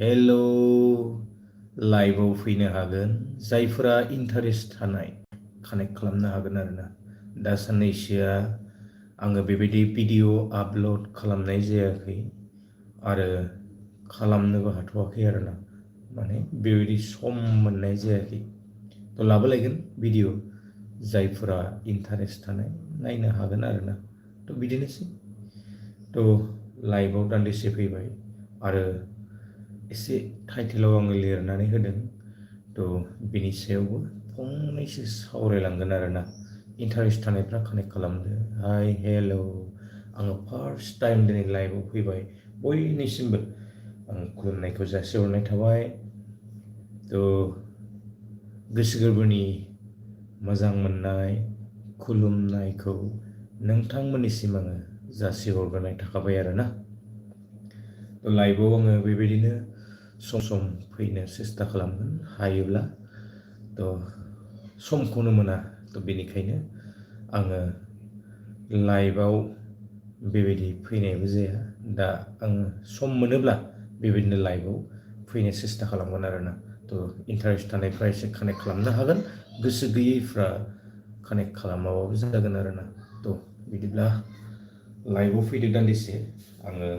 हेल' लाइभआव फैनो हागोन जायफोरा इन्टारेस्ट थानाय कानेक्ट खालामनो हागोन आरोना। दा साननैसोआ आङो बेबायदि भिडिअ आपल'ड खालामनाय जायाखै आरो खालामनोबो हाथ'वाखै आरोना। माने बेबायदि सम मोननाय जायाखै। थ' लाबोलायगोन भिडिअ जायफोरा इन्टारेस्ट थानाय नायनो हागोन आरोना। थ' बिदिनोसै। थ' लाइभआव दान्दिसे फैबाय आरो एसे टाइटेलाव आङो लिरनानै होदों। थ' बिनि सायावबो फंनैसो सावरायलांगोन आरोना। इन्टारेस्ट थानायफ्रा कानेक्ट खालामदो। हाय हेल' आङो फार्स्ट टाइम दिनै लाइभआव फैबाय। बयनिसिमबो आं खुलुमनायखौ जासिहरनाय थाबाय। थ' गोसो गोरबोनि मोजां मोननाय खुलुमनायखौ नोंथांमोननिसिम आङो जासिहरग्रोनाय थाखाबाय आरोना। लाइभआव आङो बेबायदिनो सम सम फैनो सेस्था खालामगोन हायोब्ला। थ' समखौनो मोना। थ' बेनिखायनो आङो लाइभआव बेबायदि फैनायबो जाया। दा आङो सम मोनोब्ला बेबायदिनो लाइभआव फैनो सेस्था खालामगोन आरोना। थ' इन्टारेस्ट थानायफ्रा एसे कानेक्ट खालामनो हागोन। गोसो गैयैफ्रा कानेक्ट खालामाबाबो जागोन आरोना। थ' बिदिब्ला लाइभआव फैदो दान्दिसे आङो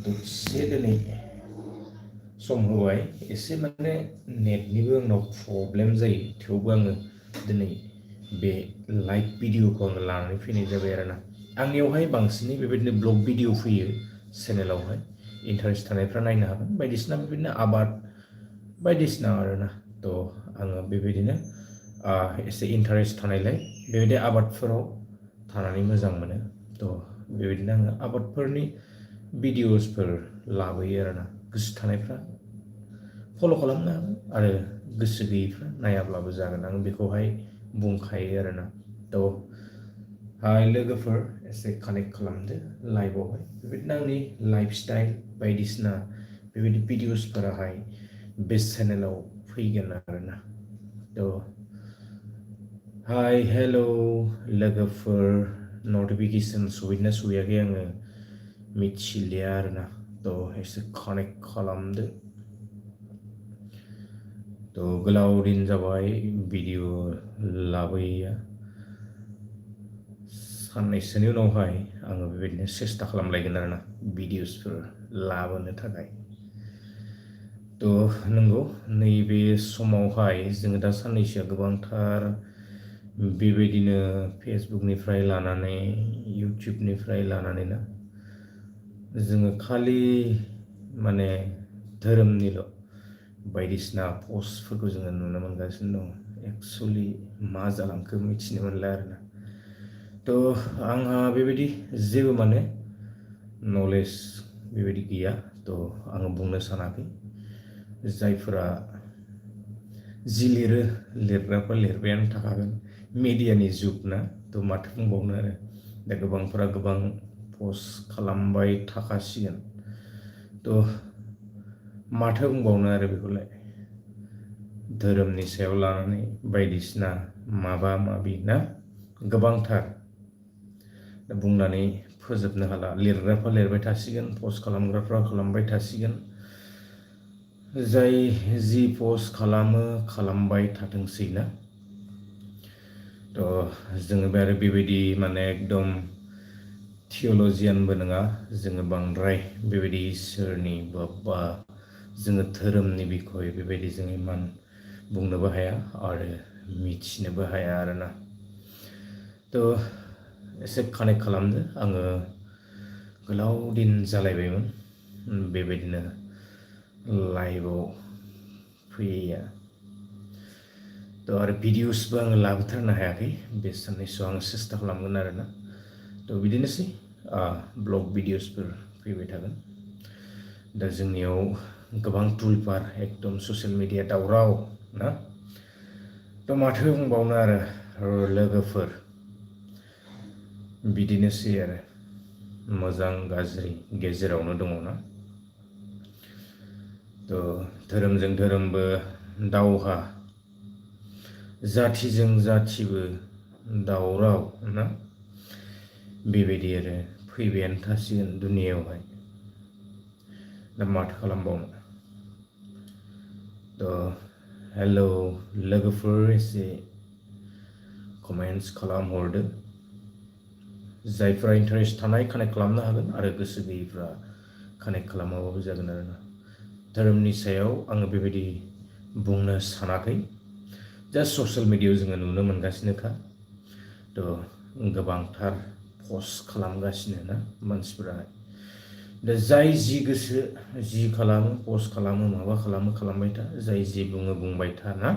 दसे दिनै सम होबाय। एसे माने नेटनिबो आंनाव प्रब्लेम जायो। थेवबो आङो दिनै बे लाइभ भिडिअखौ आङो लानानै फैनाय जाबाय आरोना। आंनियावहाय बांसिनै बेबायदिनो ब्लग भिडिअ फैयो चेनेलावहाय। इन्टारेस्ट थानायफ्रा नायनो हागोन। बायदिसिना बेबायदिनो आबाद बायदिसिना आरोना। थ' आङो बेबायदिनो एसे इन्टारेस्ट थानायलाय बेबायदि आबादफोराव थानानै मोजां मोनो। थ' बेबायदिनो आङो आबादफोरनि भिडिअसफोर लाबोयो आरोना। गोसो थानायफ्रा फल' खालामनो हागोन आरो गोसो गैयैफ्रा नायाब्लाबो जागोन। आं बेखौहाय बुंखायो आरोना। थ' हाय लोगोफोर एसे कानेक्ट खालामदो लाइभआवहाय। बेबायदिनो आंनि लाइफ स्टाइल बायदिसिना बेबायदि भिडिअसफोराहाय बे चेनेलाव फैगोन आरोना। थ' हाय हेल' लोगोफोर नटिफिकेसन सहैदोंना सहैयाखै आङो मिथिलिया आरोना। थ' एसे कानेक्ट खालामदो। थ' गोलाव दिन जाबाय भिडिअ लाबोयैया। साननैसोनि उनावहाय आङो बेबायदिनो सेस्था खालामलायगोन आरोना भिडिअसफोर लाबोनो थाखाय। थ' नंगौ नैबे समावहाय जोङो दा साननैसोआ गोबांथार बेबायदिनो फेसबुकनिफ्राय लानानै इउटुबनिफ्राय लानानै ना जोङो खालि माने धोरोमनिल' बायदिसिना पस्टफोरखौ जोङो नुनो मोनगासिनो दं। एक्सुवेलि मा जालांखो मिथिनो मोनला आरोना। थ' आंहा बेबायदि जेबो माने नलेज बेबायदि गैया। थ' आङो बुंनो सानाखै। जायफोरा जि लिरो लिरग्राफ्रा लिरबायानो थाखागोन। मेडियानि जुग ना। थ' माथो बुंबावनो आरो। दा गोबांफोरा गोबां पस्ट खालामबाय थाखासिगोन। थ' माथो बुंबावनो आरो बेखौलाय। धोरोमनि सायाव लानानै बायदिसिना माबा माबि ना गोबांथार दा बुंनानै फोजोबनो हाला। लिरग्राफ्रा लिरबाय थासिगोन पस्ट खालामग्राफ्रा खालामबाय थासिगोन। जाय जि पस्ट खालामो खालामबाय थाथोंसै ना। थ' जोङो बे आरो बेबायदि माने एकदम थिय'लजियानबो नङा। जोङो बांद्राय बेबायदि इसोरनि बा जोङो धोरोमनि बिखय बेबायदि जों इमान बुंनोबो हाया आरो मिथिनोबो हाया आरोना। थ' एसे कानेक्ट खालामदो। आङो गोलाव दिन जालायबायमोन बेबायदिनो लाइभआव फैयैया। थ' आरो भिडिअसबो आङो लाबोथारनो हायाखै। बे साननैसोआव आङो सेस्था खालामगोन आरोना। थ' बिदिनोसै ब्लग भिडिअसफोर फैबाय थागोन। दा जोंनियाव गोबां टुलफोर एकदम ससियेल मिडिया दावराव ना। थ' माथो बुंबावनो आरो लोगोफोर बिदिनोसै आरो मोजां गाज्रि गेजेरावनो दङ ना। थ' धोरोमजों धोरोमबो दावहा जाथिजों जाथिबो दावराव ना बेबायदि आरो फैबायानो थासिगोन दुनियावहाय। दा माथो खालामबावनो। हेलौ लोगोफोर एसे कमेन्ट्स खालामहरदो जायफ्रा इन्टारेस्ट थानाय कानेक्ट खालामनो हागोन आरो गोसो गैयैफ्रा कानेक्ट खालामाबाबो जागोन आरोना धोरोमनि सायाव आङो बेबायदि बुंनो सानाखै जास्ट ससियेल मिडियायाव जोङो नुनो मोनगासिनोखा गोबांथार पस्ट खालामगासिनो ना मानसिफोरा दा जाय जि गोसो जि खालामो पस्ट खालामो माबा खालामो खालामबाय था जाय जि बुङो बुंबाय था ना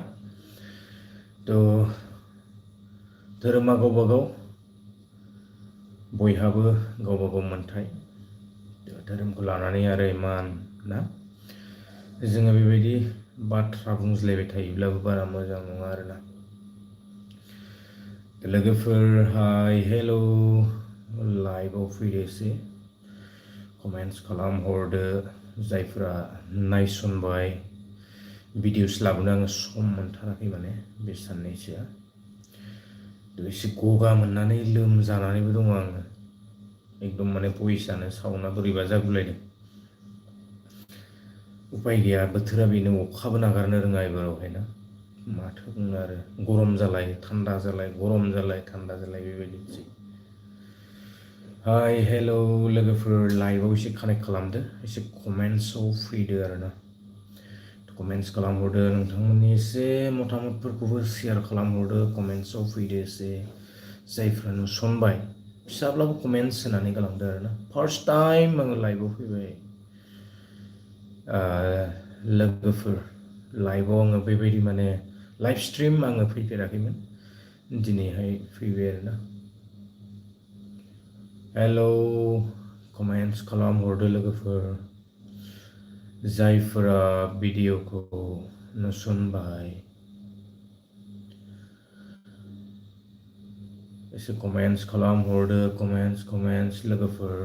धोरोमा गावबा गाव बयहाबो गावबा गाव मोन्थाय धोरोमखौ लानानै आरो इमान ना जोङो बेबायदि बाथ्रा बुंज्लायबाय थायोब्लाबो बारा मोजां नङा आरोना लोगोफोर हाय हेलौ लाइभआव फैदो एसे कमेन्ट्स खालामहरदो जायफ्रा नायसनबाय भिडिअस लाबोनो आङो सम मोनथाराखै माने बे साननैसोआ एसे गगा मोननानै लोमजानानैबो दङ आङो एकदम माने भइसआनो साउन्डआ बोरैबा जागुलायदों उपाय गैया बोथोरा बेनो अखाबो नागारनो रोङा एबारावहाय ना माथो बुंनो आरो गरम जालाय थान्दा जालाय गरम जालाय थान्दा जालाय बेबायदिनोसै हाय हेलौ लोगोफोर लाइभआव एसे कानेक्ट खालामदो एसे कमेन्ट्सआव फैदो आरोना कमेन्ट्स खालामहरदो नोंथांमोननि एसे मतामतफोरखौबो शेयार खालामहरदो कमेन्ट्सआव फैदो एसे जायफ्रा नुसनबाय फिसाब्लाबो कमेन्ट्स होनानै गालांदो आरोना फार्स्ट टाइम आङो लाइभआव फैबाय लोगोफोर लाइभआव आङो बेबायदि माने लाइभ स्ट्रिम आङो फैफेराखैमोन दिनैहाय फैबाय आरोना हेलौ कमेन्ट्स खालामहरदो लोगोफोर जायफोरा भिडिअखौ नुसनबाय एसे कमेन्ट्स खालामहरदो कमेन्ट्स लोगोफोर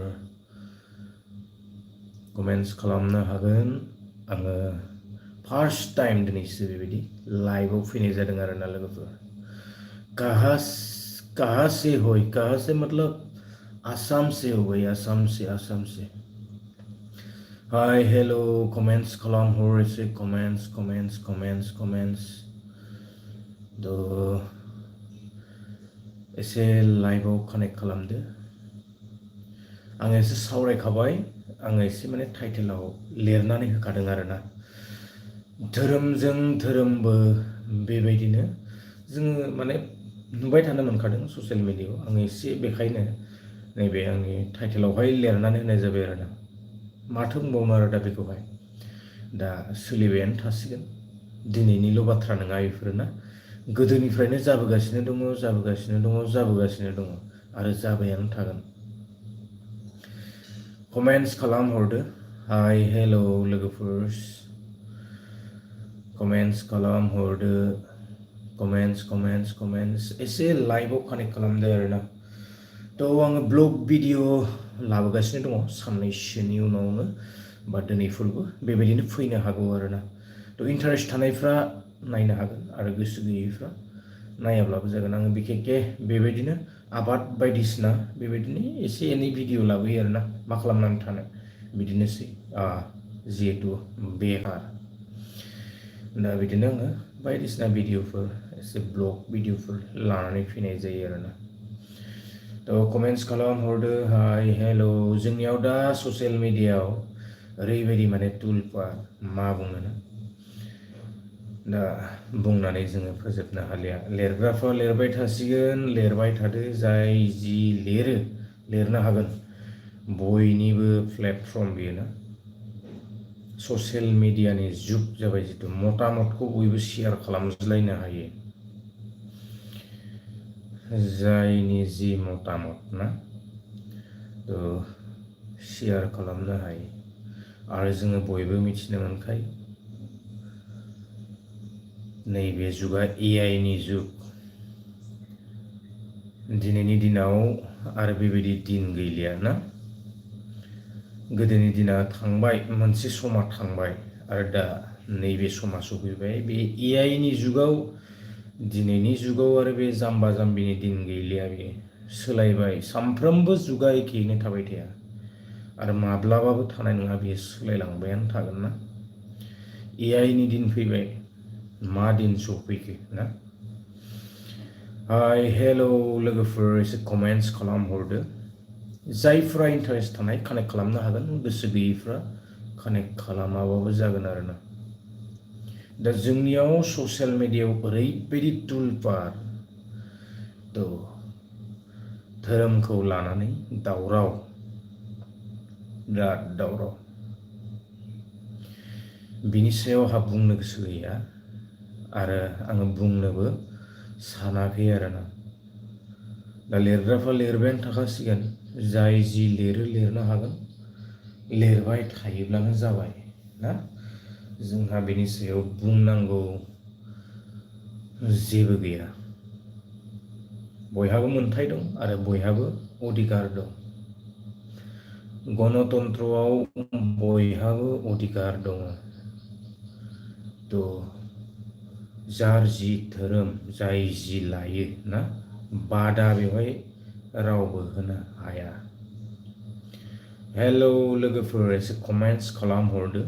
कमेन्ट्स खालामनो हागोन आङो फार्स्ट टाइम दिनैसो बेबायदि लाइभआव फैनाय जादों आरोना लोगोफोर कहाँ से हो कहाँ से मतलब आसाम से हो भाई आसाम से हाय हेलौ कमेन्ट्स खालामहर एसे कमेन्ट्स एसे लाइभआव कानेक्ट खालामदो आङो एसे सावरायखाबाय आङो एसे माने टाइटेलाव लिरनानै होखादों आरोना धोरोमजों धोरोमबो बेबायदिनो जोङो माने नुबाय थानो मोनखादों ससियेल मिडियायाव आङो एसे बेखायनो नैबे आंनि टाइटेलावहाय लिरनानै होनाय जाबाय आरोना माथो बुंबावनो आरो दा बेखौहाय दा सोलिबायानो थासिगोन दिनैनिल' बाथ्रा नङा बेफोरो ना गोदोनिफ्रायनो जाबोगासिनो दङ आरो जाबायानो थागोन कमेन्ट्स खालामहरदो हाय हेलौ लोगोफोर कमेन्ट्स खालामहरदो कमेन्ट्स एसे लाइभआव कानेक्ट खालामदो आरोना आङो ब्लग भिडिअ लाबोगासिनो दङ साननैसोनि उनावनो बा दिनैफोरबो बेबायदिनो फैनो हागौ आरोना इन्टारेस्ट थानायफ्रा नायनो हागोन आरो गोसो गैयैफ्रा नायाब्लाबो जागोन आङो बिखेखे बेबायदिनो आबाद बायदिसिना बेबायदिनो एसे एनै भिडिअ लाबोयो आरोना मा खालामनानै थानो बिदिनोसै जिहेतु बेखार दा बिदिनो आङो बायदिसिना भिडिअफोर एसे ब्लग भिडिअफोर लानानै फैनाय जायो आरोना कमेन्ट्स खालामहरदो हाय हेलौ जोंनियाव दा ससियेल मिडियायाव ओरैबायदि माने टुलफा मा बुंनो दा बुंनानै जोङो फोजोबनो हालिया लिरग्राफ्रा लिरबाय थासिगोन लिरबाय थादो जाय जि लिरनो हागोन बयनिबो प्लेटफर्म बेयो ना ससियेल मिडियानि जुग जाबाय जितु मतामतखौ बयबो शेयार खालामज्लायनो हायो जायनि जि मतामत ना शेयार खालामनो हायो आरो जोङो बयबो मिथिनो मोनखायो नैबे जुगा AI नि जुग दिनैनि दिनाव आरो बेबायदि दिन गैलिया ना गोदोनि दिना थांबाय मोनसे समा थांबाय आरो दा नैबे समा सफैबाय बे AI नि जुगाव दिनैनि जुगाव आरो बे जाम्बा जाम्बिनि दिन गैलिया बे सोलायबाय सामफ्रोमबो जुगा एखेयैनो थाबाय थाया आरो माब्लाबाबो थानाय नङा बेयो सोलायलांबायानो थागोन ना AI नि दिन फैबाय मा दिन सफैखो ना हाय हेल' लोगोफोर एसे कमेन्ट्स खालामहरदो जायफ्रा इन्टारेस्ट थानाय कानेक्ट खालामनो हागोन गोसो गैयैफ्रा कानेक्ट खालामाबाबो जागोन आरोना दा जोंनियाव ससियेल मिडियायाव ओरैबायदि टुलपार थ' धोरोमखौ लानानै दावराव बिराद दावराव बिनि सायाव आंहा बुंनो गोसो गैया आरो आङो बुंनोबो सानाखै आरोना दा लिरग्राफ्रा लिरबायानो थाखासिगोन जाय जि लिरो लिरनो हागोन लिरबाय थायोब्लानो जाबाय ना जोंहा बेनि सायाव बुंनांगौ जेबो गैया बयहाबो मोन्थाय दं आरो बयहाबो अधिकार दं गणतन्त्रआव बयहाबो अधिकार दङ थ' जार जि धोरोम जाय जि लायो ना बादा बेवहाय रावबो होनो हाया हेल' लोगोफोर एसे कमेन्ट्स खालामहरदो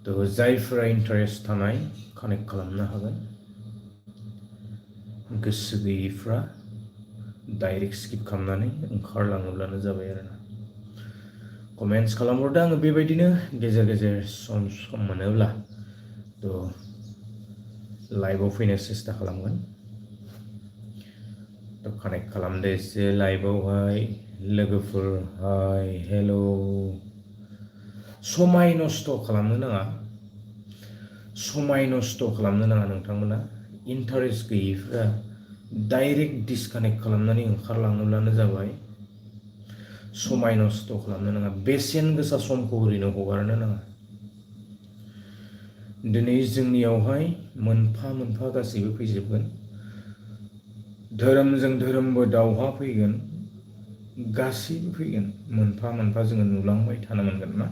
थ' जायफोरा इन्टारेस्ट थानाय कानेक्ट खालामनो हागोन गोसो गैयैफ्रा डाइरेक्ट स्किप खालामनानै ओंखारलाङोब्लानो जाबाय आरोना कमेन्ट्स खालामहरदो आङो बेबायदिनो गेजेर गेजेर सम मोनोब्ला थ' लाइभआव फैनो सेस्था खालामगोन थ' कानेक्ट खालामदो एसे लाइभआवहाय लोगोफोर हाय हेल' समाय नस्थ' खालामनो नाङा समाय नस्थ' खालामनो नाङा नोंथांमोना इन्टारेस्ट गैयैफ्रा डाइरेक्ट डिसकानेक्ट खालामनानै ओंखारलाङोब्लानो जाबाय समाय नस्थ' खालामनो नाङा बेसेन गोसा समखौ ओरैनो हगारनो नाङा दिनै जोंनियावहाय मोनफा मोनफा गासैबो फैजोबगोन धोरोमजों धोरोमबो दावहा फैगोन गासैबो फैगोन मोनफा मोनफा जोङो नुलांबाय थानो मोनगोन ना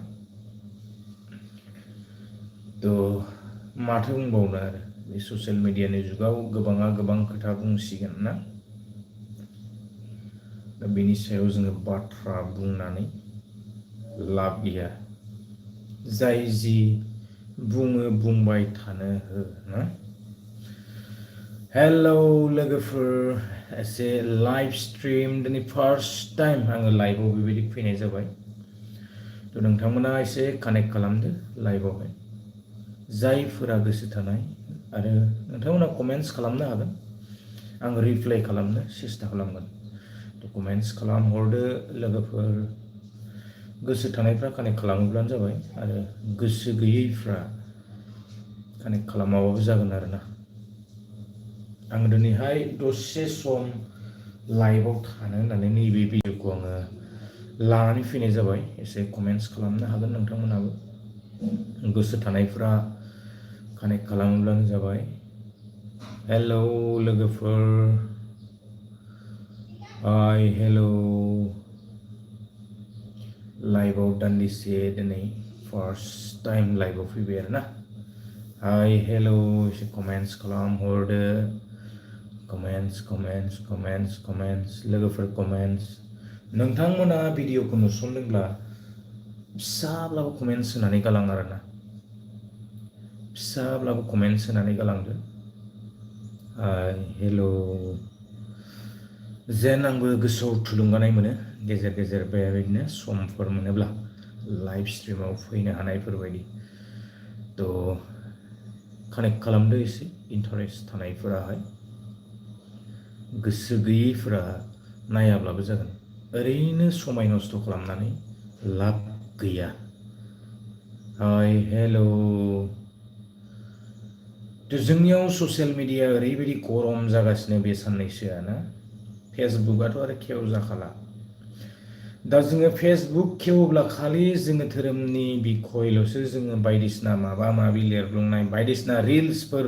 थ' माथो बुंबावनो आरो बे ससियेल मिडियानि जुगाव गोबाङा गोबां खोथा बुंसिगोन ना दा बेनि सायाव जोङो बाथ्रा बुंनानै लाब गैया जाय जि बुङो बुंबाय थानो हो ना हेल' लोगोफोर एसे लाइभ स्ट्रिम दिनै फार्स्ट टाइम आङो लाइभआव बेबायदि फैनाय जाबाय थ' नोंथांमोना एसे कानेक्ट खालामदो लाइभआवहाय जायफोरा गोसो थानाय आरो नोंथांमोना कमेन्ट्स खालामनो हागोन आं रिप्लाइ खालामनो सेस्था खालामगोन थ' कमेन्ट्स खालामहरदो लोगोफोर गोसो थानायफ्रा कानेक्ट खालामोब्लानो जाबाय आरो गोसो गैयैफ्रा कानेक्ट खालामाबाबो जागोन आरोना आं दिनैहाय दसे सम लाइभआव थानो होननानै नैबे भिडिअखौ आङो लानानै फैनाय जाबाय एसे कमेन्ट्स खालामनो हागोन नोंथांमोनाबो गोसो थानायफ्रा कानेक्ट खालामोब्लानो जाबाय हेल' लोगोफोर हाय हेल' लाइभआव दान्दिसे दिनै फार्स्ट टाइम लाइभआव फैबाय आरोना हाय हेल' एसे कमेन्ट्स खालामहरदो कमेन्ट्स लोगोफोर कमेन्ट्स नोंथांमोना भिडिअखौ नुसनदोंब्ला फिसाब्लाबो कमेन्ट्स होनानै गालां आरोना फिसाब्लाबो कमेन्ट्स होनानै गालांदो हाय हेल' जेन आंबो गोसोआव थुलुंगानाय मोनो गेजेर गेजेर बेबायदिनो समफोर मोनोब्ला लाइभ स्ट्रिमाव फैनो हानायफोरबायदि थ' कानेक्ट खालामदो एसे इन्टारेस्ट थानायफोराहाय गोसो गैयैफोरा नायाब्लाबो जागोन ओरैनो समाय नस्थ' खालामनानै लाब गैया हाय हेल' जोंनियाव ससियेल मिडिया ओरैबायदि गरम जागासिनो बे साननैसोआ ना फेसबुकआथ' आरो खेव जाखाला दा जोङो फेसबुक खेवोब्ला खालि जोङो धोरोमनि बिखयल'सो जोङो बायदिसिना माबा माबि लिरग्लुंनाय बायदिसिना रिल्सफोर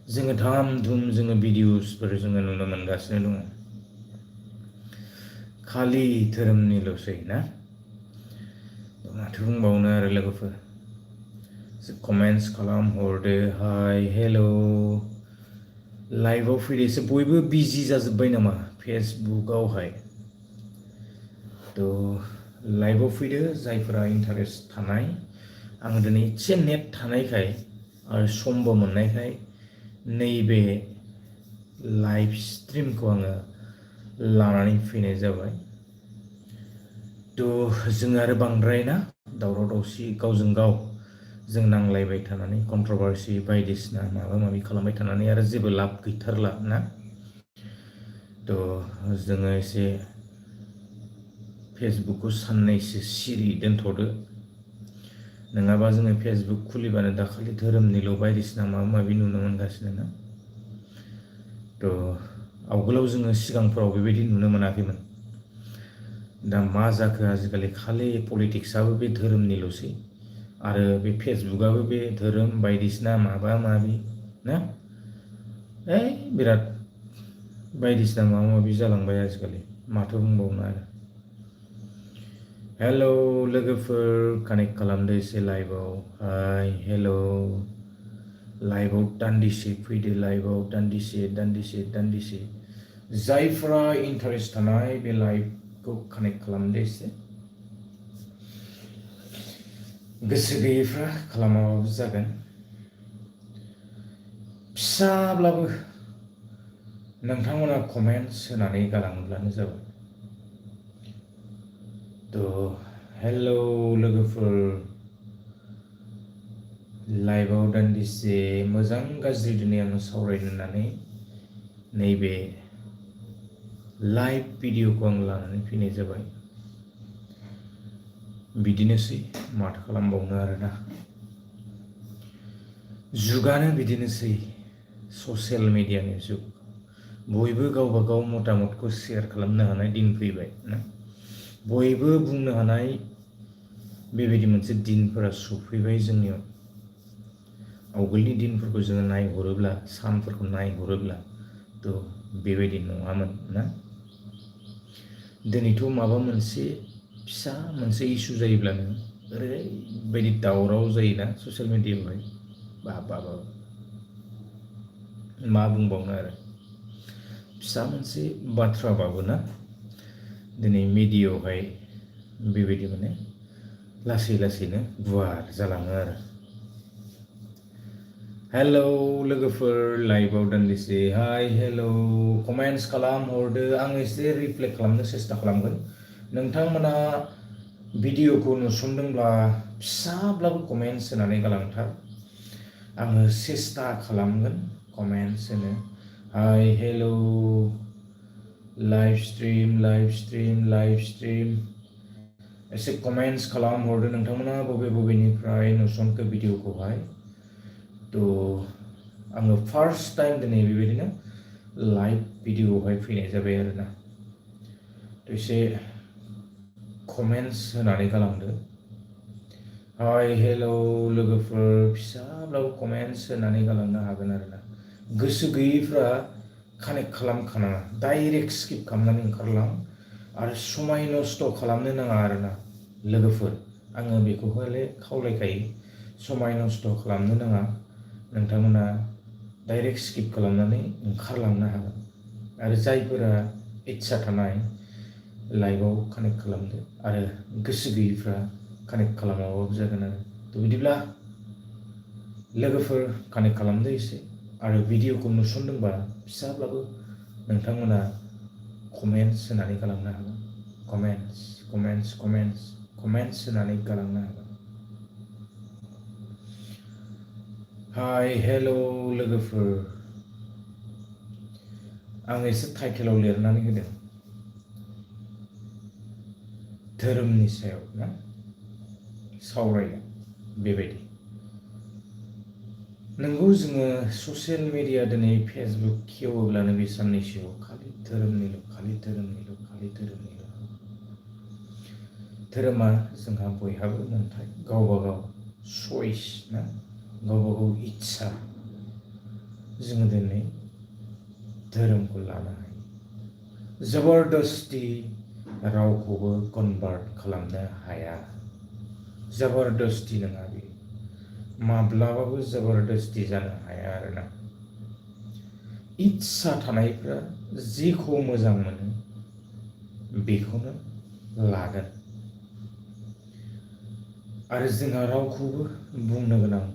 जोङो धाम धुम जोङो भिडिअसफोर जोङो नुनो मोनगासिनो दङ खालि धोरोमनिल'सै ना माथो बुंबावनो आरो लोगोफोर कमेन्ट्स खालामहरदो हाय हेल' लाइभआव फैदो एसे बयबो बिजि जाजोब्बाय नामा फेसबुकआवहाय थ' लाइभआव फैदो जायफोरा इन्टारेस्ट थानाय आं दिनै एसे नेट थानायखाय आरो समबो मोननायखाय नैबे लाइभ स्ट्रिमखौ आङो लानानै फैनाय जाबाय। जों आरो बांद्राय ना दावराव दावसि गावजों गाव जों नांलायबाय थानानै कन्ट्रभार्सि बायदिसिना माबा माबि खालामबाय थानानै आरो जेबो लाब गैथारला ना। जोङो एसे फेसबुकखौ साननैसो सिरि दोनथ'दो। नङाबा जोङो फेसबुक खुलिबानो दाखालि धोरोमनिल' बायदिसिना माबा माबि नुनो मोनगासिनो ना। आवगोलाव जोङो सिगांफोराव बेबायदि नुनो मोनाखैमोन। दा मा जाखो आजिखालि खालि पलिटिक्सआबो बे धोरोमनिल'सै आरो बे फेसबुकआबो बे धोरोम बायदिसिना माबा माबि ना बिराद बायदिसिना माबा माबि जालांबाय आजिखालि माथो बुंबावनो आरो। हेलौ लोगोफोर कानेक्ट खालामदो एसे लाइभआव। हाय हेलौ लाइभआव दान्दिसे फैदो, लाइभआव दान्दिसे जायफ्रा इन्टारेस्ट थानाय बे लाइभखौ कानेक्ट खालामदो एसे। गोसो गैयैफ्रा खालामाबाबो जागोन। फिसाब्लाबो नोंथांमोना कमेन्ट्स होनानै गालाङोब्लानो जाबाय। हेलौ लोगोफोर लाइभआव दान्दिसे मोजां गाज्रि दिनै आङो सावरायनो होननानै नैबे लाइभ भिडिअखौ आं लानानै फैनाय जाबाय। बिदिनोसै माथो खालामबावनो आरोना। जुगानो बिदिनोसै ससियेल मिडियानि जुग। बयबो गावबा गाव मतामतखौ शेयार खालामनो हानाय दिन फैबाय ना। बयबो बुंनो हानाय बेबायदि मोनसे दिनफोरा सफैबाय जोंनियाव। आवगोलनि दिनफोरखौ जोङो नायहरोब्ला सानफोरखौ नायहरोब्ला बेबायदि नङामोन ना। दिनैथ' माबा मोनसे फिसा मोनसे इसु जायोब्लानो ओरैबायदि दावराव जायोना ससियेल मिडियायावहाय बा मा बुंबावनो आरो। फिसा मोनसे बाथ्राबाबो ना दिनै मिडियायावहाय बेबायदि माने लासैनो गुवार जालाङो आरो। हेलौ लोगोफोर लाइभआव दान्दिसे हाय हेलौ कमेन्ट्स खालामहरदो। आं एसे रिप्लाइ खालामनो सेस्था खालामगोन। नोंथांमोना भिडिअखौ नुसनदोंब्ला फिसाब्लाबो कमेन्ट्स होनानै गालांथार। आङो सेस्था खालामगोन कमेन्ट्स होनो। हाय हेलौ लाइभ स्ट्रिम एसे कमेन्ट्स खालामहरदो नोंथांमोना बबेनिफ्राय नुसनखो भिडिअखौहाय। आङो फार्स्ट टाइम दिनै बेबायदिनो लाइभ भिडिअआवहाय फैनाय जाबाय आरोना। एसे कमेन्ट्स होनानै गालांदो। हाय हेलौ लोगोफोर फिसाब्लाबो कमेन्ट्स होनानै गालांनो हागोन आरोना। गोसो गैयैफ्रा कानेक्ट खालामखानाङा, डाइरेक्ट स्किप खालामनानै ओंखारलां आरो समाय नस्थ' खालामनो नाङा आरोना लोगोफोर। आङो बेखौहाय खावलायखायो समाय नस्थ' खालामनो नाङा। नोंथांमोना डाइरेक्ट स्किप खालामनानै ओंखारलांनो हागोन। आरो जायफोरा इस्सा थानाय लाइभआव कानेक्ट खालामदो आरो गोसो गैयैफ्रा कानेक्ट खालामाबाबो जागोन आरो। बिदिब्ला लोगोफोर कानेक्ट खालामदो एसे आरो भिडिअखौ नुसनदोंबा फिसाब्लाबो नोंथांमोना कमेन्ट्स होनानै गालांनो हागोन। कमेन्ट्स होनानै गालांनो हागोन। हाय हेलौ लोगोफोर आं एसे टाइटेलाव लिरनानै होदों धोरोमनि सायाव ना सावरायनो। बेबायदि नोंगौ जोङो ससियेल मिडिया दिनै फेसबुक खेवोब्लानो बे साननैसोआव खालि धोरोमनिल'। धोरोमा जोंहा बयहाबो मोनथाय गावबा गाव चइस ना गावबा गाव इस्सा जोङो दिनै धोरोमखौ लानो हायो। जबरदस्ति रावखौबो कनभार्ट खालामनो हाया। जबरदस्ति नङा बे माब्लाबाबो जबरदस्ति जानो हाया आरोना। इस्सा थानायफ्रा जेखौ मोजां मोनो बेखौनो लागोन। आरो जोंहा रावखौबो बुंनो गोनां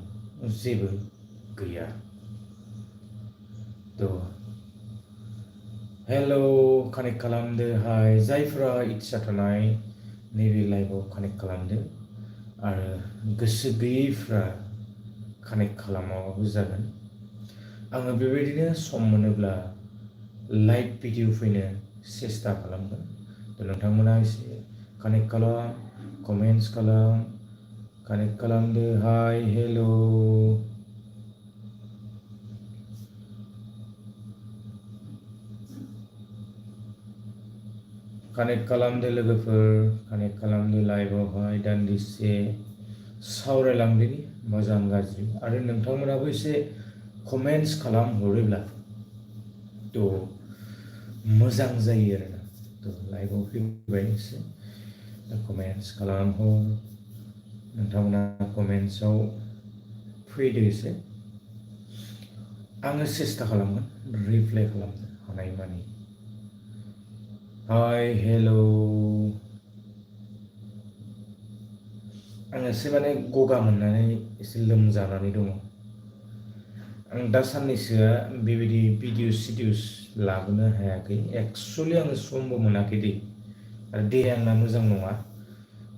जेबो गैया। थ' हेल' कानेक्ट खालामदो हाय जायफ्रा इच्छा थानाय नैबे लाइभआव कानेक्ट खालामदो आरो गोसो गैयैफ्रा कानेक्ट खालामाबाबो जागोन। आङो बेबायदिनो सम मोनोब्ला लाइभ भिडिअ फैनो सेस्था खालामगोन। थ' नोंथांमोना एसे कानेक्ट खालाम, कमेन्ट्स खालाम, कानेक्ट खालामदो हाय हेल'। कानेक्ट खालामदो लोगोफोर, कानेक्ट खालामदो लाइभआवहाय दान्दिसे सावरायलांदिनि मोजां गाज्रि आरो नोंथांमोनाबो एसे कमेन्ट्स खालामहरोब्ला थ' मोजां जायो आरोना। थ' लाइभआव फैबाय एसे कमेन्ट्स खालामहर, नोंथांमोना कमेन्ट्सआव फैदो एसे। आङो सेस्था खालामगोन रिप्लाइ खालामनो हानायमानि। Hi hello'. आं एसे माने गगा मोननानै एसे लोमजानानै दङ। आं दा साननैसोआ बेबायदि भिडिअ लाबोनो हायाखै। एक्सुवेलि आङो समबो मोनाखै दै आरो देहाया आंना मोजां नङा।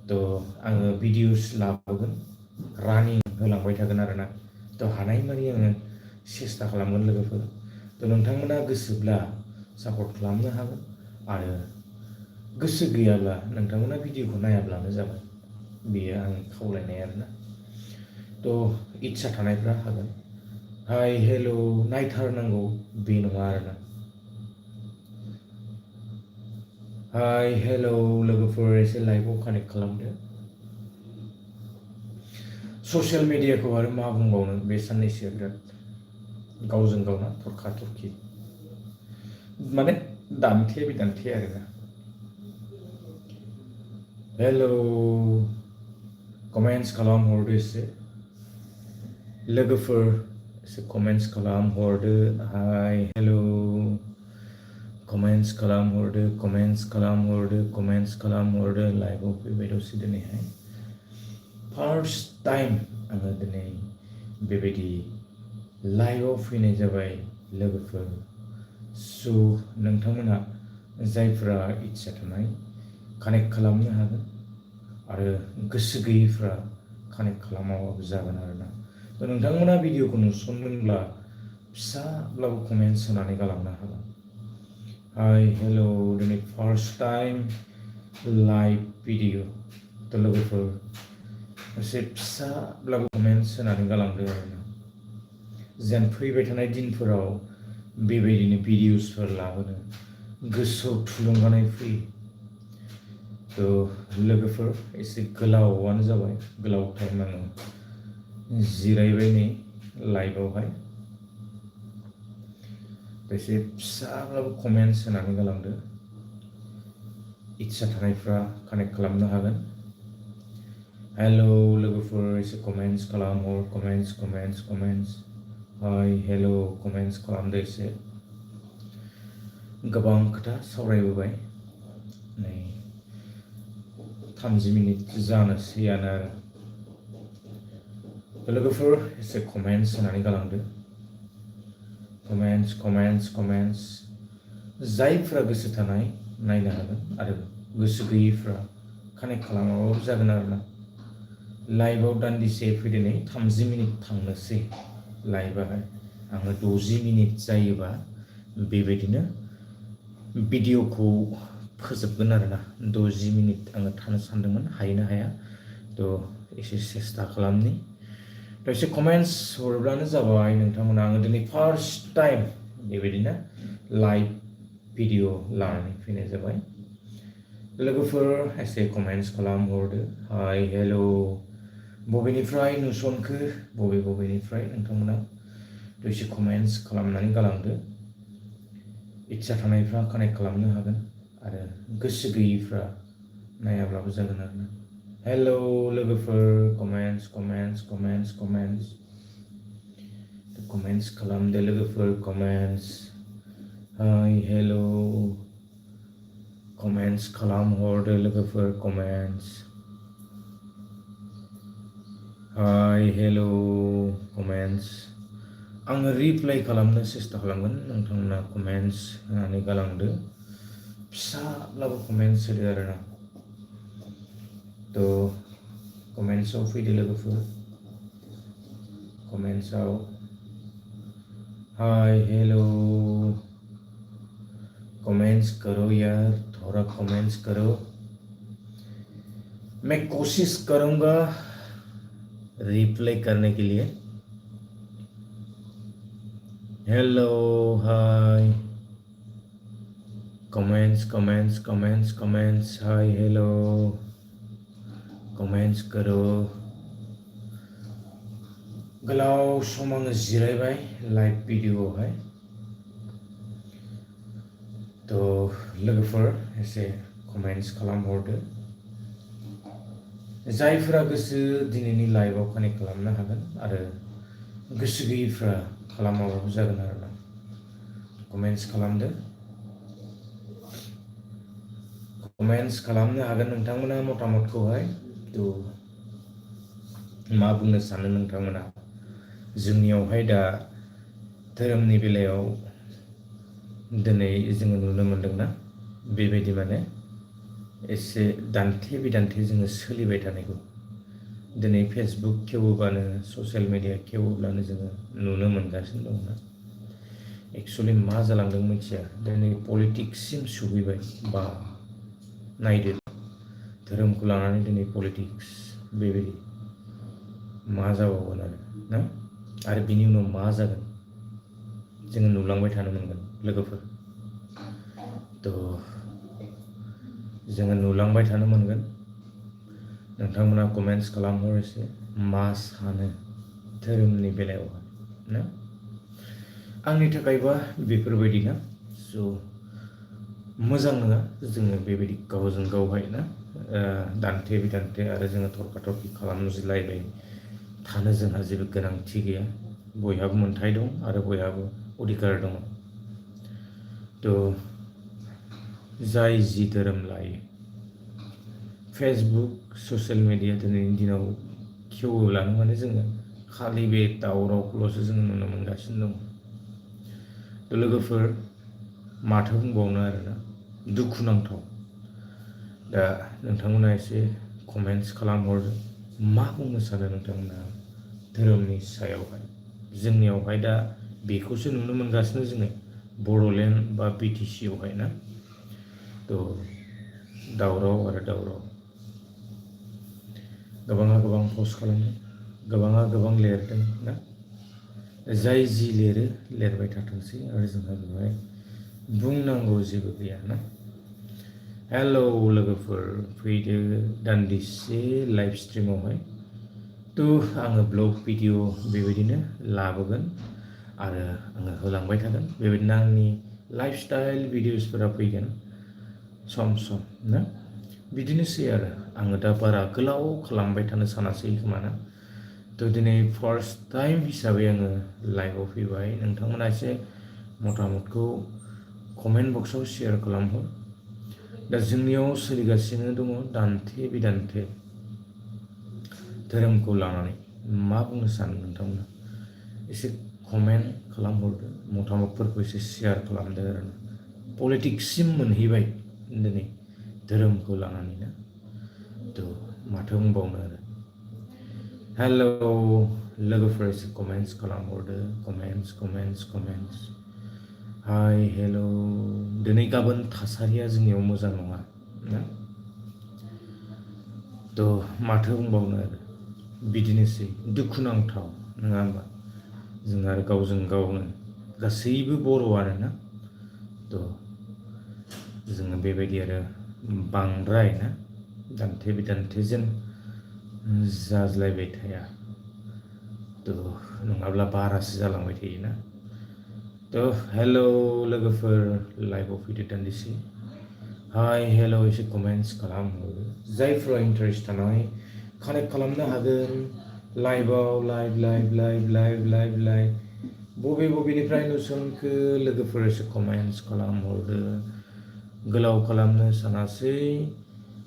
थ' आङो भिडिअस लाबोगोन, रानिं होलांबाय थागोन आरोना। थ' हानायमानि आङो सेस्था खालामगोन लोगोफोर। थ' नोंथांमोना गोसोब्ला सापर्ट खालामनो हागोन आरो गोसो गैयाब्ला नोंथांमोना भिडिअखौ नायाब्लानो जाबाय। बेयो आंनि खावलायनाय आरोना। थ' इस्सा थानायफ्रा हागोन। हाय हेल' नायथारनांगौ बे नङा आरोना। हाय हेल' लोगोफोर एसे लाइभआव कानेक्ट खालामदो। ससियेल मिडियाखौ आरो मा बुंबावनो, बे साननैसोआ बिराद गावजों गावना थरखा थरखि माने दान्थे बिदान्थे आरोना। हेल' कमेन्ट्स खालामहरदो एसे लोगोफोर, एसे कमेन्ट्स खालामहरदो हाय हेल'। कमेन्ट्स खालामहरदो, कमेन्ट्स खालामहरदो, कमेन्ट्स खालामहरदो। लाइभआव फैबाय दसे दिनैहाय फार्स्ट टाइम आङो दिनै बेबायदि लाइभआव फैनाय जाबाय लोगोफोर। स' नोंथांमोनहा जायफ्रा इच्छा थानाय कानेक्ट खालामनो हागोन आरो गोसो गैयैफ्रा कानेक्ट खालामाबाबो जागोन आरोना। थ' नोंथांमोना भिडिअखौ नुसनदोंब्ला फिसाब्लाबो कमेन्ट्स होनानै गालांनो हागोन। हाय हेल' दिनै फार्स्ट टाइम लाइभ भिडिअ। थ' लोगोफोर एसे फिसाब्लाबो कमेन्ट्स होनानै गालांदो आरोना। जेन फैबाय थानाय दिनफोराव बेबायदिनो भिडिअसफोर लाबोनो गोसोआव थुलुंगानाय फैयो। थ' लोगोफोर एसे गोलावानो जाबाय, गोलाव टाइम आङो जिरायबाय नै लाइभआवहाय। एसे फिसाब्लाबो कमेन्ट्स होनानै गालांदो। इच्छा थानायफ्रा कानेक्ट खालामनो हागोन। हेल' लोगोफोर एसे कमेन्ट्स खालामहर, कमेन्ट्स कमेन्ट्स कमेन्ट्स। हाय हेल' कमेन्ट्स खालामदो एसे। गोबां खोथा सावरायबोबाय, नै 30 मिनिट जानोसैयानो आरो। लोगोफोर एसे कमेन्ट्स होनानै गालांदो। Comments comments comments. जायफ्रा गोसो थानाय नायनो हागोन आरो गोसो गैयैफ्रा कानेक्ट खालामाबाबो जागोन आरोना। लाइभआव दान्दिसे फैदिनै 30 मिनिट थांनोसै लाइभआहाय। आङो 60 मिनिट जायोबा बेबायदिनो भिडिअखौ फोजोबगोन आरोना। 60 मिनिट आङो थानो सानदोंमोन, हायोना हाया थ' एसे सेस्था खालामनि। थ' एसे कमेन्ट्स हरोब्लानो जाबाय नोंथांमोना। आङो दिनै फार्स्ट टाइम बेबायदिनो लाइभ भिडिअ लानानै फैनाय जाबाय। लोगोफोर एसे कमेन्ट्स खालामहरदो हाय हेल'। बबेनिफ्राय नुसनखो, बबेनिफ्राय नोंथांमोना थ' एसे कमेन्ट्स खालामनानै गालांदो। इच्छा थानायफ्रा कानेक्ट खालामनो हागोन आरो गोसो गैयैफ्रा नायाब्लाबो जागोन आरोना। हेल' लोगोफोर comments comments comments comments. Comments खालामदो लोगोफोर, कमेन्ट्स। हाय हेल' कमेन्ट्स खालामहरदो लोगोफोर, कमेन्ट्स। हाय हेल' कमेन्ट्स आङो रिप्लाइ खालामनो सेस्था खालामगोन नोंथांमोना कमेन्ट्स होनानै गालांदो फिसाब्लाबो कमेन्ट्स होदो आरोना थ' कमेन्ट्सआव फैदो लोगोफोर कमेन्ट्सआव हाय हेल' कमेंट्स करो यार थोड़ा कमेंट्स करो मैं कोशिश करूंगा रिप्लाई करने के लिए hello hi comments comments comments comments hi hello comments करो गोलाव सम आङो जिरायबाय लाइभ भिडिअआवहाय थ' लोगोफोर एसे कमेन्ट्स खालामहरदो जायफोरा गोसो दिनैनि लाइभआव कानेक्ट खालामनो हागोन आरो गोसो गैयैफ्रा खालामाबाबो जागोन आरोना कमेन्ट्स खालामदो कमेन्ट्स खालामनो हागोन नोंथांमोना मतामतखौहाय थ' मा बुंनो सानो नोंथांमोना जोंनियावहाय दा धोरोमनि बेलायाव दिनै जोङो नुनो मोनदोंना बेबायदि माने एसे दान्थे बिदान्थे जोङो सोलिबाय थानायखौ दिनै फेसबुक खेवोबानो ससियेल मिडिया खेवोब्लानो जोङो नुनो मोनगासिनो दंना एक्सुवेलि मा जालांदों मिथिया दिनै पलिटिक्ससिम सहैबाय बा नायदो धोरोमखौ लानानै दिनै पलिटिक्स बेबायदि मा जाबावगोन आरो ना आरो बिनि उनाव मा जागोन जोङो नुलांबाय थानो मोनगोन लोगोफोर थ' जोङो नुलांबाय थानो मोनगोन नोंथांमोना कमेन्ट्स खालामहर एसे मा सानो धोरोमनि बेलायावहाय ना आंनि थाखायबा बेफोरबायदि ना स' मोजां नङा जोङो बेबायदि गावजों गावहाय ना दान्थे बिदान्थे आरो जोङो थरखा थरखि खालामज्लायबाय थानो जोंहा जेबो गोनांथि गैया बयहाबो मोन्थाय दं आरो बयहाबो अधिकार दङ थ' जाय जि धोरोम लायो फेसबुक ससियेल मिडिया दिनैनि दिनाव खेवोब्लानो माने जोङो खालि बे दावरावखौल'सो जोङो नुनो मोनगासिनो दं थ' लोगोफोर माथो बुंबावनो आरोना दुखुनांथाव दा नोंथांमोना एसे कमेन्ट्स खालामहरदो मा बुंनो सानो नोंथांमोना धोरोमनि सायावहाय जोंनियावहाय दा बेखौसो नुनो मोनगासिनो जोङो बड'लेण्ड बा बिटिसि आवहाय ना थ' दावराव आरो दावराव गोबाङा गोबां पस्ट खालामो गोबाङा गोबां लिरदों ना जाय जि लिरो लिरबाय थाथोंसै आरो जोंहा बेवहाय बुंनांगौ जेबो गैया ना हेल' लोगोफोर फैदो दान्दिसे लाइभ स्ट्रिमावहाय थ' आङो ब्लग भिडिअ बेबायदिनो लाबोगोन आरो आङो होलांबाय थागोन बेबायदिनो आंनि लाइफ स्टाइल भिडिअसफोरा फैगोन सम सम ना बिदिनोसै आरो आङो दा बारा गोलाव खालामबाय थानो सानासै खोमा ना थ' दिनै फार्स्ट टाइम हिसाबै आङो लाइभआव फैबाय नोंथांमोना एसे मतामतखौ कमेन्ट बक्सआव शेयार खालामहर दा जोंनियाव सोलिगासिनो दङ दान्थे बिदान्थे धोरोमखौ लानानै मा बुंनो सानो नोंथांमोना एसे कमेन्ट खालामहरदो मतामतफोरखौ एसे शेयार खालामदो आरो पलिटिक्ससिम मोनहैबाय दिनै धोरोमखौ लानानै ना थ' माथो बुंबावनो आरो हेल' लोगोफोर एसे कमेन्ट्स खालामहरदो comments comments comments hi hello' दिनै गाबोन थासारिया जोंनियाव मोजां नङा ना थ' माथो बुंबावनो आरो बिदिनोसै दुखुनांथाव नङा होमबा जों आरो गावजों गावनो गासैबो बर'आनो ना थ' जोङो बेबायदि आरो बांद्राय ना दान्थे बिदान्थेजों जाज्लायबाय थाया थ' नङाब्ला बारासो जालांबाय थायोना थ' हेल' लोगोफोर लाइभआव फैदो दान्दिसे हाय हेल' एसे कमेन्ट्स खालामहरो जायफ्रा इन्टारेस्ट थानाय कानेक्ट खालामनो हागोन लाइभआव live live live live live live बबेनिफ्राय नुसनखो लोगोफोर एसे कमेन्ट्स खालामहरदो गोलाव खालामनो सानासै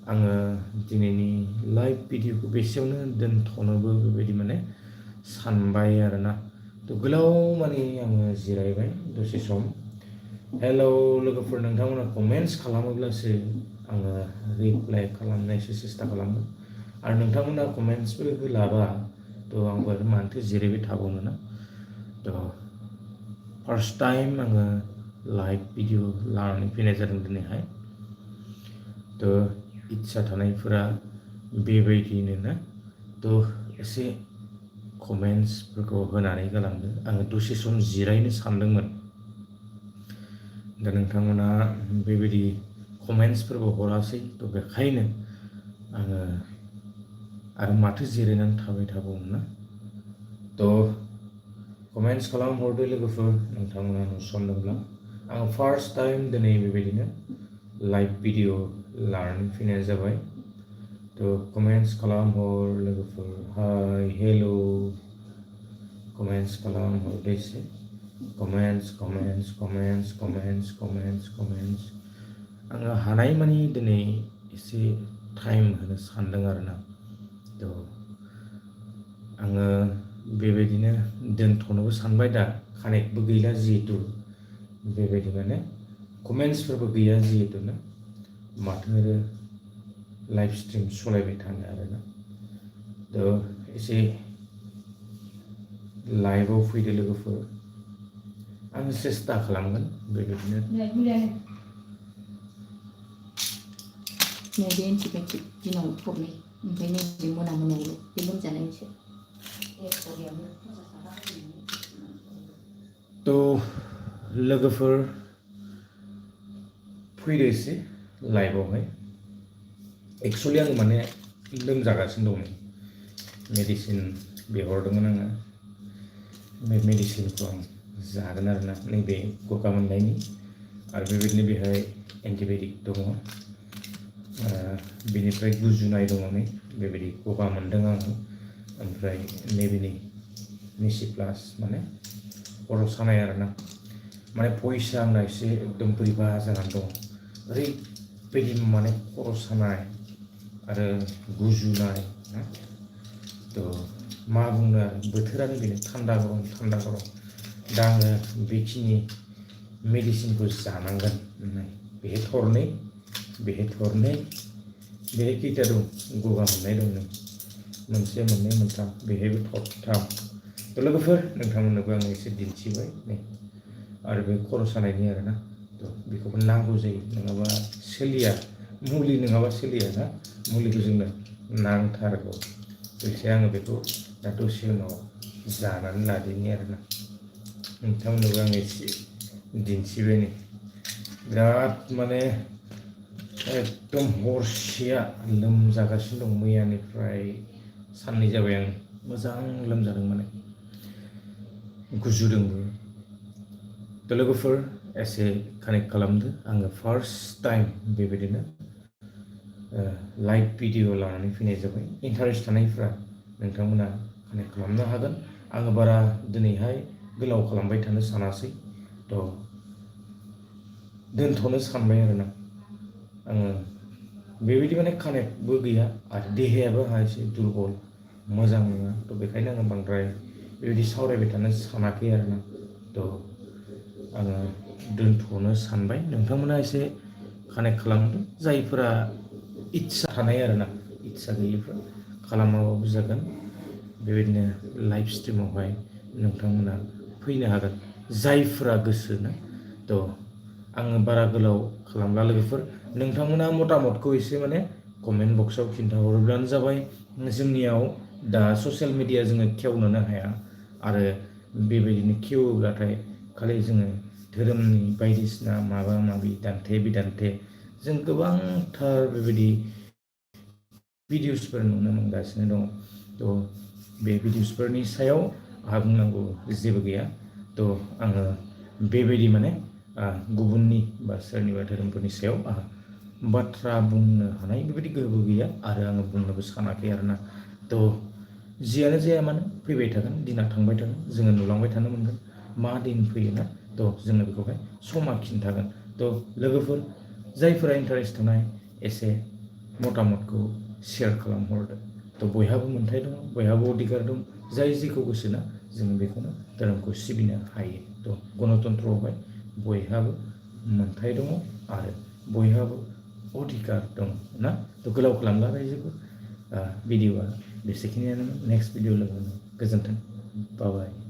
आङो दिनैनि लाइभ भिडिअखौ बेसेयावनो दोनथ'नोबो बेबायदि माने सानबाय आरोना। थ' गोलाव माने आङो जिरायबाय दसे सम। हेलौ लोगोफोर, नोंथांमोना कमेन्ट्स खालामोब्लासो आङो रिप्लाइ खालामनायसो सेस्था खालामो। आरो नोंथांमोना कमेन्ट्सबो होलाबा थ' आंबो मानोथो जिरायबाय थाबावनो ना। थ' फार्स्ट टाइम आङो लाइभ भिडिअ लानानै फैनाय जादों दिनैहाय। थ' इच्छा थानायफोरा बेबायदिनो ना। थ' एसे कमेन्ट्सफोरखौ होनानै गालांदो। आङो दसे सम जिरायनो सानदोंमोन। दा नोंथांमोना बेबायदि कमेन्ट्सफोरबो हरासै, थ' बेखायनो आङो आरो माथो जिरायनानै थाबाय थाबावनो ना। थ' कमेन्ट्स खालामहरदो लोगोफोर, नोंथांमोना नुसनदोंब्ला। आं फार्स्ट टाइम दिनै बेबायदिनो लाइभ भिडिअ लानानै फैनाय जाबाय। थ' कमेन्ट्स खालामहर लोगोफोर। हाय हेलौ, कमेन्ट्स खालामहरदो एसे। Comments comments comments comments comments comments. आङो हानायमानि दिनै एसे टाइम होनो सानदों आरोना। थ' आङो बेबायदिनो दोनथ'नोबो सानबाय दा, कानेक्टबो गैला जिहेथु। बेबायदि माने कमेन्ट्सफोरबो गैया जिहेतु ना। माथो आरो लाइभ स्ट्रिम सालायबाय थानो आरोना। थ' एसे लाइभआव फैदो लोगोफोर। आं सेस्था खालामगोन बेबायदिनो। नैबे एन्टिबायटिक दिनाव थरनै, ओमफ्राय नैबे मोनायावल' बे लोमजानायनिसो। थ' लोगोफोर फैदो एसे लाइभआवहाय। एक्सुवेलि आं माने लोमजागासिनो दं। मेडिसिन बिहरदोंमोन आङो। बे मेडिसिनखौ आं जागोन आरोना, नैबे गगा मोननायनि। आरो बेबायदिनो बेहाय एन्टिबायटिक दङ। बेनिफ्राय गुजुनाय दङ नै बेबायदि गगा मोनदों आङो। ओमफ्राय नैबेनि निसिप्लास माने खर' सानाय आरोना। माने भइसआ आंना एसे एकदम बोरैबा जानानै दं। ओरैबायदि माने खर' सानाय आरो गुजुनाय ना। थ' मा बुंनो आरो, बोथोरानो बेनो थान्दा गरम थान्दा गरम। दा आङो बेखिनि मेडिसिनखौ जानांगोन। बेहाय थरनै, बेहाय थरनै, बेहाय खैथा दं, गगा मोननाय दं नै मोनसे मोननै मोनथाम, बेहायबो थरथाम। थ' लोगोफोर, नोंथांमोननोबो आं एसे दिन्थिबाय नै। आरो बे खर' सानायनि आरोना। थ' बेखौबो नांगौ जायो, नङाबा सोलिया। मुलि नङाबा सोलिया ना। मुलिखौ जोंनो नांथारगौ। एसे आङो बेखौ दा दसे उनाव जानानै लादिनि आरोना। नोंथांमोननोबो आं एसे दिन्थिबाय नै। बिराद माने एकदम हरसेया लोमजागासिनो दं। मैयानिफ्राय साननै जाबाय आं मोजां लोमजादों माने, गुजुदोंबो। थ' लोगोफोर एसे कानेक्ट खालामदो। आङो फार्स्ट टाइम बेबायदिनो लाइभ भिडिअ लानानै फैनाय जाबाय। इन्टारेस्ट थानायफ्रा नोंथांमोना कानेक्ट खालामनो हागोन। आङो बारा दिनैहाय गोलाव खालामबाय थानो सानासै। थ' दोनथ'नो सानबाय आरोना। आङो बेबायदि माने कानेक्टबो गैया आरो देहायाबो आंहा एसे दुरबल, मोजां नङा। थ' बेखायनो आङो बांद्राय बेबायदि सावरायबाय थानो सानाखै आरोना। थ' आङो दोनथ'नो सानबाय। नोंथांमोना एसे कानेक्ट खालामदो, जायफोरा इस्सा थानाय आरोना। इस्सा गैयैफ्रा खालामाबाबो जागोन। बेबायदिनो लाइभ स्ट्रिमावहाय नोंथांमोना फैनो हागोन, जायफोरा गोसो ना। थ' आङो बारा गोलाव खालामला लोगोफोर। नोंथांमोना मतामतखौ एसे माने कमेन्ट बक्सआव खिन्थाहरोब्लानो जाबाय। जोंनियाव दा ससियेल मिडिया जोङो खेवनोनो हाया। आरो बेबायदिनो खेवोब्लाथाय खालि जोङो धोरोमनि बायदिसिना माबा माबि दान्थे बिदान्थे जों गोबांथार बेबायदि भिडिअसफोर नुनो मोनगासिनो दङ। थ' बे भिडिअसफोरनि सायाव आंहा बुंनांगौ जेबो गैया। थ' आङो बेबायदि माने गुबुननि बा सोरनिबा धोरोमफोरनि सायाव आंहा बाथ्रा बुंनो हानाय बेबायदि गोहोबो गैया। आरो आङो बुंनोबो सानाखै आरोना। थ' जियानो जाया मानो फैबाय थागोन, दिना थांबाय थागोन, जोङो नुलांबाय थानो मोनगोन मा दिन फैयोना। थ' जोङो बेखौहाय समा खिन्थागोन। थ' लोगोफोर जायफोरा इन्टारेस्ट थानाय एसे मतामतखौ शेयार खालामहरदो। थ' बयहाबो मोन्थाय दङ, बयहाबो अधिकार दं, जाय जेखौ गोसोना जों बेखौनो धोरोमखौ सिबिनो हायो। थ' गणतन्त्रआवहाय बयहाबो मोन्थाय दङ आरो बयहाबो अधिकार दङ ना। थ' गोलाव खालामला रायजोखौ भिडिअ'आ बेसेखिनियानो। नेक्स्ट भिडिअ लोगो मोनो। गोजोन्थों। बाय बाय।